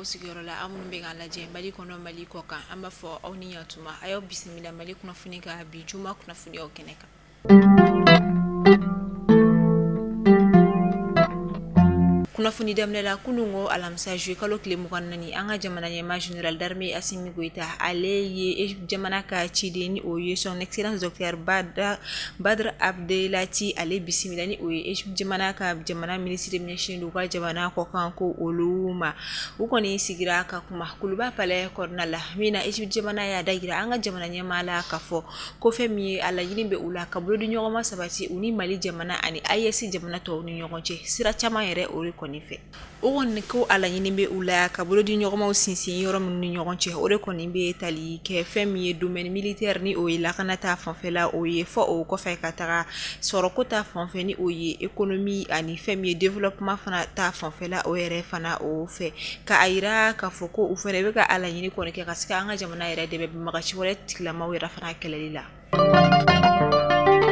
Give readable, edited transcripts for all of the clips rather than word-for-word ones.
aw sigiyɔrɔ la, aw minnu bɛ k'an lajɛ Mali kɔnɔ, Mali kɔ kan, an b'a fɔ aw ni ɲantuma. A y'aw bisimila Mali kunnafoni ka bi juma kunnafoniyaw kɛnɛ kan. Kunnafoni daminɛ la, kunun ko alamisa juillet kalo tile 24, an ka jamana ɲɛmaa général d'armée Assimi Goïta, ale ye jamana ka ciden ni o ye son excellence docteur Badr Abdelati, ale bisimila ni o ye Egypte jamana ka jamana minisiri ɲɛsinnen don u ka jamana kɔkan ko olu ma. U kɔni sigira ka kuma Kuluba palais kɔnɔna la, min na Egypte jamana y'a dajira an ka jamana ɲɛmaa la k'a fɔ ko fɛn min ye a laɲini bɛ u la ka bolodiɲɔgɔnma sabati u ni Mali jamana ani AES jamana tɔw ni ɲɔgɔn cɛ sira caman yɛrɛ o de kɔni fɛ. O kɔni ko a laɲini bɛ u la ka bolodiɲɔgɔnmaw sinsin yɔrɔ minnu ni ɲɔgɔn cɛ, o de kɔni bɛ tali kɛ fɛn min ye domaine militaire ni o ye lakana ta fanfɛla o ye, fɔ o kɔfɛ ka taga sɔrɔko ta fanfɛ ni o ye économie ani fɛn min ye développement fana ta fanfɛla o yɛrɛ fana o fɛ, k'a yira k'a fɔ ko u fana bɛ ka a laɲini kɔni kɛ ka se ka an ka jamana yɛrɛ dɛmɛ banbagaci wɛrɛ tigilamaw yɛrɛ fana kɛlɛli la.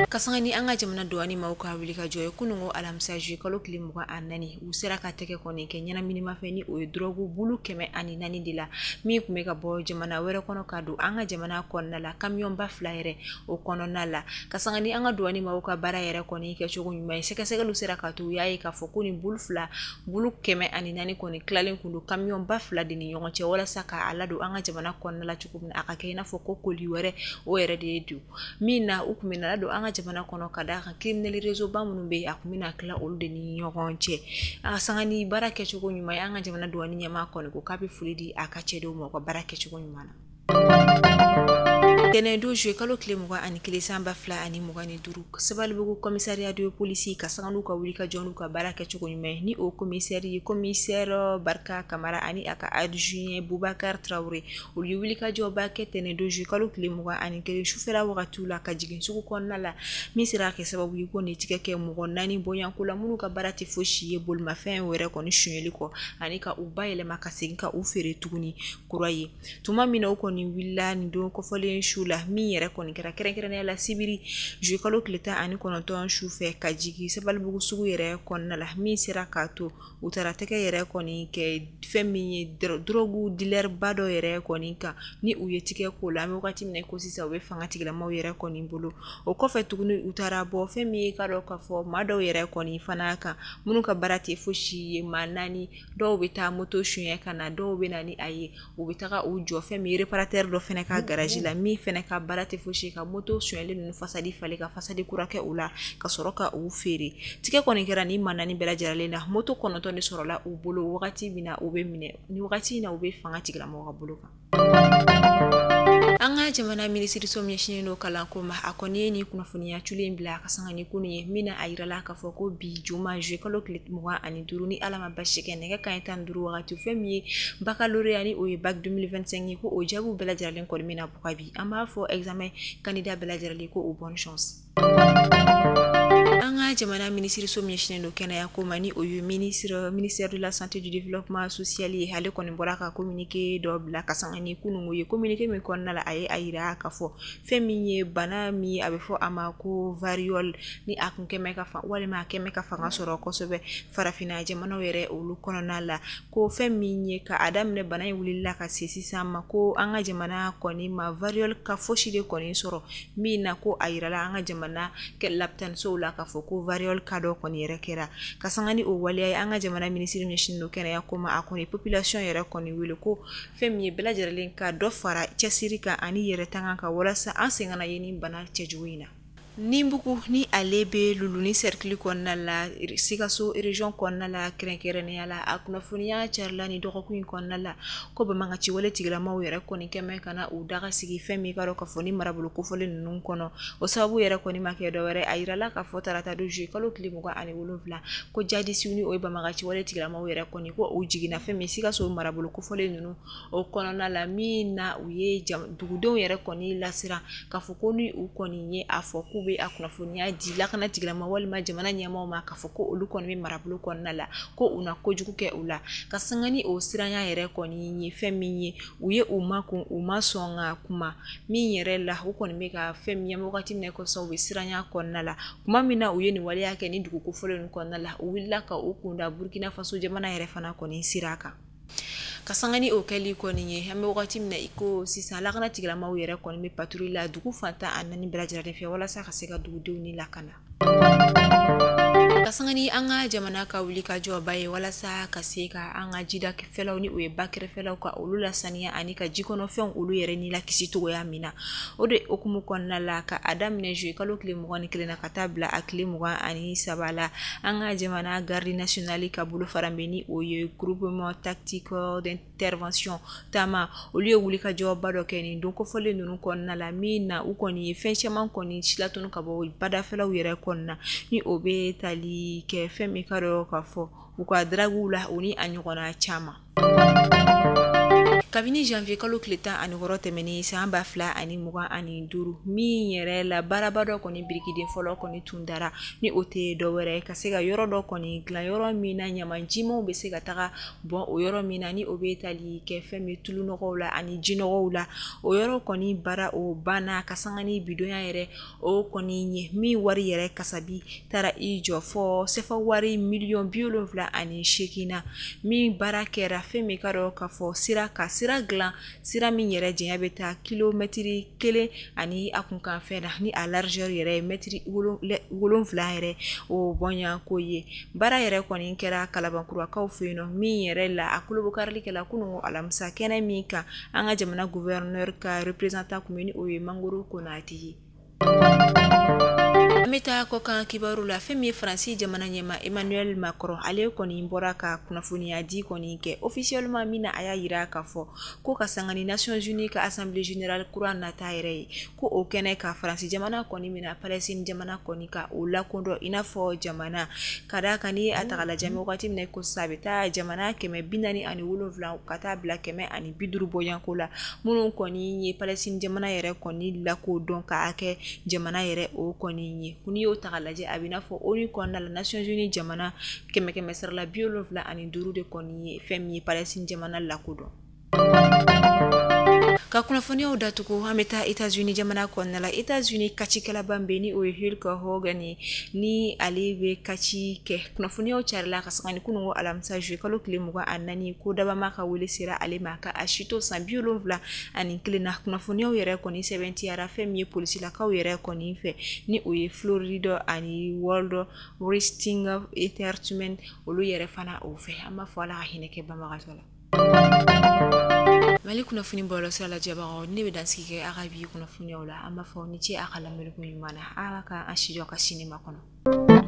Ka sanga ni an ka jamana douane maaw ka wuli ka jɔ ye, kunun ko alamisa juillet kalo tile 24, u sera ka tɛgɛ kɔni kɛ ɲɛnaminimafɛn ni o ye drogue bulu 104 de la, min tun bɛ ka bɔ jamana wɛrɛ kɔnɔ ka don an ka jamana kɔnɔna la, kamiyɔnba fila yɛrɛ o kɔnɔna la. Ka sanga ni an ka douane maaw ka baara yɛrɛ kɔni kɛcogo ɲuman ye, sɛgɛsɛgɛliw sera ka to u y'a ye k'a fɔ ko nin bulu fila bulu 104 kɔni tilalen kun don kamiyɔnba fila de ni ɲɔgɔn cɛ, walasa k'a ladon an ka jamana kɔnɔna la cogo min na a ka kɛ i n'a fɔ ko koli wɛrɛ o yɛrɛ de ye don min na u tun bɛ na ladon an ka jamana kɔnɔ, ka d'a kan criminel réseau ba minnu bɛ yen, a tun bɛna tila olu de ni ɲɔgɔn cɛ. A ka sanga ni baara kɛcogo ɲuman ye, an ka jamana douane ɲɛmaa kɔni ko k'a bɛ foli di a ka cɛdenw ma u ka baara kɛcogo ɲuman na. Tɛnɛn don juillet kalo tile 21 san 2025, Sabalibugu commissariat de police ka sanga n'u ka wuli ka jɔ n'u ka baara kɛcogo ɲuman ye, ni o commissaire ye commissaire Barika Kamara ani a ka adjoint Boubacar Traoré, olu ye wuli ka jɔba kɛ tɛnɛn don juillet kalo tile 21 sufɛla wagatiw la ka jigin sugu kɔnɔna la, min sera ka kɛ sababu ye ko nin tigɛ kɛ mɔgɔ 4 bɔɲɔgɔnko la minnu ka baara tɛ fosi ye bolimafɛn wɛrɛ kɔni sonyɛli kɔ ani ka u bayɛlɛma ka segin ka u feere tuguni kura ye. Tuma min na u kɔni wulila nin don kɔfɔlen su la, min yɛrɛ kɔni kɛra kɛrɛnkɛrɛnnenya la sibiri juillet kalo tile 19 su fɛ ka jigin Sabalibugu sugu yɛrɛ kɔnɔna la, min sera k'a to u taara tɛgɛ yɛrɛ kɔni kɛ fɛn min ye drogue dealer ba dɔ yɛrɛ kɔni kan, ni u ye tigɛ k'o la. An bɛ wagati min na ko sisan u bɛ fanga tigilamaw yɛrɛ kɔni bolo. O kɔfɛ tuguni u taara bɔ fɛn min ye ka dɔn k'a fɔ maa dɔw yɛrɛ kɔni fana kan minnu ka baara tɛ fosi ye, maa 4 dɔw bɛ taa moto suɲɛ ka na, dɔw bɛ na ni a ye, u bɛ taga u jɔ fɛn min réparateur dɔ fɛnɛ ka garage la, min fɛnɛ ka baara tɛ fosi ka moto suɲɛlen ninnu fasadi falen ka fasadi kura kɛ u la ka sɔrɔ ka u feere. Tigɛ kɔni kɛra ni maa 4 bɛɛ lajɛlen na, moto 9 de sɔrɔla u bolo wagati min na u bɛ minɛ, ni wagati in na u bɛ fanga tigilamɔgɔw ka bolo kan. An ka jamana minisiriso ɲɛsinnen don kalanko ma, a kɔni ye nin kunnafoniya culen bila a ka sanga ni kunun ye, min na a yirala k'a fɔ ko bi juma juillet kalo tile 25, ni Ala ma basi kɛ, nɛgɛ kanɲɛ 15 wagati, fɛn min ye baccalauréat ni o ye bac 2025 ye, ko o jaabiw bɛɛ lajɛlen kɔni bɛna bɔ bi. An b'a fɔ examen candidat bɛɛ lajɛlen ko o bonne chance. An ka jamana minisiriso ɲɛsinnen don kɛnɛya ko ma, ni o ye ministère de la santé du développement social ye, ale kɔni bɔra ka communiqué dɔ bila ka sanga ni kununko ye. Communiqué min kɔnɔna la, a ye a yira k'a fɔ fɛn min ye bana min a bɛ fɔ a ma ko variole, ni a kun kɛmɛ ka fan walima a kɛmɛ ka fanga sɔrɔ kosɛbɛ farafinna jamanaw yɛrɛ olu kɔnɔna la, ko fɛn min ye ka a daminɛ bana in wulila ka se sisan ma, ko an ka jamana kɔni ma variole ka fosi de kɔni sɔrɔ, min na ko a yirala an ka jamana lapitanisow la k'a fɔ ko variole ka dɔ kɔni yɛrɛ kɛra. Ka sanga ni o waleya ye, an ka jamana minisiri ɲɛsinnen don kɛnɛya ko ma, a kɔni population yɛrɛ kɔni wele ko fɛn min ye bɛɛ lajɛlen ka dɔ fara cɛsiri kan ani yɛrɛ tanga kan, walasa an sen kana ye nin bana cɛjugu in na. Ninbugu ni ale bɛ Luluni cercle kɔnɔna la, Sikaso région kɔnɔna la kɛrɛnkɛrɛnnenya la, a kunnafoniya carila ni dɔgɔkun in kɔnɔna la ko banbagaci wale tigilamaw yɛrɛ kɔni kɛmɛ ka na u daga sigi fɛn min ka dɔn k'a fɔ ni marabolo kofɔlen ninnu kɔnɔ. O sababu yɛrɛ kɔni ma kɛ dɔwɛrɛ, a yirala k'a fɔ tarata don juillet kalo tile 27 ko jadisiw ni o ye banbagaci wale tigilamaw yɛrɛ kɔni ko u jiginna fɛn min Sikaso marabolo kofɔlen ninnu o kɔnɔna la, min na u ye dugudenw yɛrɛ kɔni lasiran k'a fɔ ko ni u kɔni ye a fɔ k'u bɛ a kunnafoniya di lakana tigilama walima jamana ɲɛmaaw ma k'a fɔ ko olu kɔni bɛ marabolo kɔnɔna la, ko u na kojugu kɛ u la. Ka sanga ni o siranya yɛrɛ kɔni ye fɛn min ye, u ye u makun, u ma sɔn ka kuma min yɛrɛ la, u kɔni bɛ ka fɛn min ye wagati min na kosɔn u bɛ siranya kɔnɔna la. Tuma min na u ye nin waleya kɛ ni dugu kofɔlen ninnu kɔnɔna la, u wulila ka u kunda Burkina Faso jamana yɛrɛ fana kɔni sira kan. Ka sanga ni o kɛli kɔni ye, an bɛ wagati min na i ko sisan, lakana tigilamaw yɛrɛ kɔni bɛ patrouille la dugu fan 14 bɛɛ lajɛlen fɛ walasa ka se ka dugudenw ni lakana. Ka sanga ni an ka jamana ka wuli ka jɔba ye walasa ka se ka an ka jidafɛlaw ni o ye ba kɛrɛfɛlaw ka olu lasaniya ani ka jikɔnɔfɛnw olu yɛrɛ ni lakisi cogoya min na, o de hukumu kɔnɔna la, ka a daminɛ juillet kalo tile 21 na ka taa bila a tile 23 la, an ka jamana garde nationale ka bolofara bɛ ni o ye groupement tactique d'intervention taama, olu ye wuli ka jɔba dɔ kɛ nin don kofɔlen ninnu kɔnɔna la, min na u kɔni ye fɛn caman kɔni silatunu ka bɔ badafɛlaw yɛrɛ kɔnɔna, ni o bɛ tali kɛ fɛn min ka dɔn ka fɔ u ka draguw la, o ni a ɲɔgɔnna caman. Kabini janvier kalo tile 16 tɛmɛnen san 2025, min yɛrɛ la baaraba dɔ kɔni birikiden fɔlɔ kɔni tun dara, ni o tɛ dɔwɛrɛ ka se ka yɔrɔ dɔ kɔni dilan, yɔrɔ min na ɲamanjimaw bɛ se ka taga bɔn o yɔrɔ min na, ni o bɛ tali kɛ fɛn min tulunɔgɔw la ani jinɔgɔw la. O yɔrɔ kɔni baara o banna ka sanga ni bidonya yɛrɛ o kɔni ye, min wari yɛrɛ kasabi taara i jɔ fɔ sefa wari miliyɔn 78 na. Min baara kɛra fɛn min ka dɔn ka fɔ sira ka sira dilan, sira min yɛrɛ janya bɛ taa kilomɛtiri 1 ani a kunkanfɛn na, ni a largeur yɛrɛ ye mɛtiri 7 yɛrɛ o bɔɲɔgɔnko ye. Baara yɛrɛ kɔni kɛra Kalabankurakaw fɛ yen nɔ, min yɛrɛ la a kolobokarili kɛla kunun alamisa kɛnɛ min kan, an ka jamana gouverneur ka représentant kun bɛ, ni o ye Mangoro Konate ye. An bɛ taa kɔkan kibaru la. Fɛn min ye Faransi jamana ɲɛma Emmanuel Macron, ale kɔni bɔra ka kunnafoniya di kɔni kɛ officiellement, min na a y'a yira k'a fɔ ko ka sanga ni Nations Unies ka assemblée générale kura nata yɛrɛ ye, ko o kɛnɛ ka Faransi jamana kɔni mina Palestine jamana kɔni ka o lakodɔn i n'a fɔ jamana. Ka d'a kan, n'i ye a ta k'a lajɛ, an bɛ wagati min na i ko sisan, a bɛ taa jamana 147 ka taa bila 150 bɔɲɔgɔnko la, minnu kɔni ye Palestine jamana yɛrɛ kɔni lakodɔn k'a kɛ jamana yɛrɛ o kɔni ye. N'i y'o ta k'a lajɛ, a bɛ n'a fɔ ONU kɔnɔna la, Nations Unies jamana kɛmɛ kɛmɛ sarala 75 de kɔni ye fɛn min ye Palestine jamana lakodɔn. Ka kunnafoniyaw datugu, an bɛ taa États-Unis jamana kɔnɔna la. États-Unis kacikɛlaba bɛ, ni o ye Hulk Hogan ye, ni ale bɛ catch kɛ. Kunnafoniyaw carila ka sanga ni kununko alamisa juillet kalo tile 24, ko dabama ka wele sera ale ma ka a si to san 71 na. Kunnafoniyaw yɛrɛ kɔni sɛbɛntiyara fɛn min ye polisilakaw yɛrɛ kɔni fɛ, ni o ye Florida ani World Wrestling Entertainment olu yɛrɛ fana o fɛ. An b'a fɔ Ala ka hinɛ kɛ banbagatɔ la. Mali kunnafoni bɔlɔlɔsira lajɛbagaw, ne bɛ dansigi kɛ a ka bi kunnafoniyaw la. An b'a fɔ ni ce a ka lamɛnliko ɲuman na. Ala ka an si jɔ ka sini makɔnɔ.